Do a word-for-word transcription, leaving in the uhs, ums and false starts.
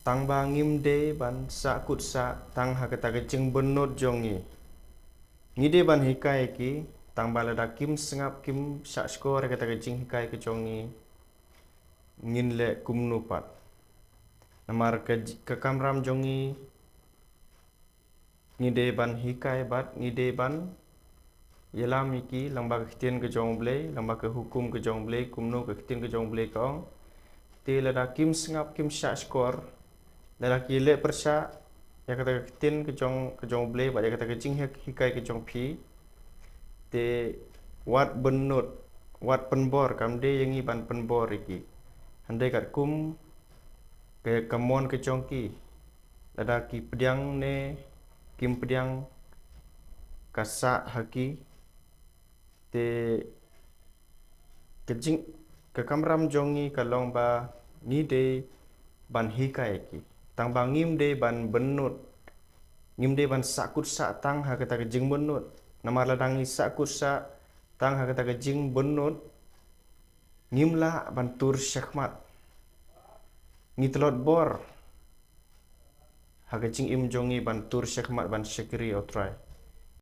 Tang ba ngim dei ban sah kut sah tang ha kata ka jingbynnud jong ngi. Ngi dei ban hikai ki, tang ba lada kim sngap, kim sah shkor ha kata ka jinghikai ka jong ngi, ngin leh kumno pat? Namar ka, ka kamram jong ngi, ngi dei ban hikai bad ngi dei ban ïalam ïa ki lyngba ka ktien ka jong U Blei, lyngba ka hukum ka jong U Blei, kumno ka ktien ka jong U Blei ka ong. Te lada kim sngap, kim sah shkor, lada ki leh pyrshah ïa kata ka ktien ka jong, ka jong U Blei bad ïa kata ka jinghikai ka jong phi, te wat bynnud, wat pynbor, kam dei ïa ngi ban pynbor ïa ki. Hynrei katkum ka, ka mon ka jong ki, lada ki pdiang ne kim pdiang ka sah ha ki, te ka jing, ka kamram jong ngi ka long ba ngi dei ban hikai ki. Tang ba ngim dei ban bynnud, ngim dei ban sah kut sah tang ha kata ka jingbynnud. Namar lada ngi sah kut sah tang ha kata ka jingbynnud, ngim lah ban tur shakhmat. Ngi tlot bor ha ka jingim jong ngi ban tur shakhmat, ban shakri ïa U Trai.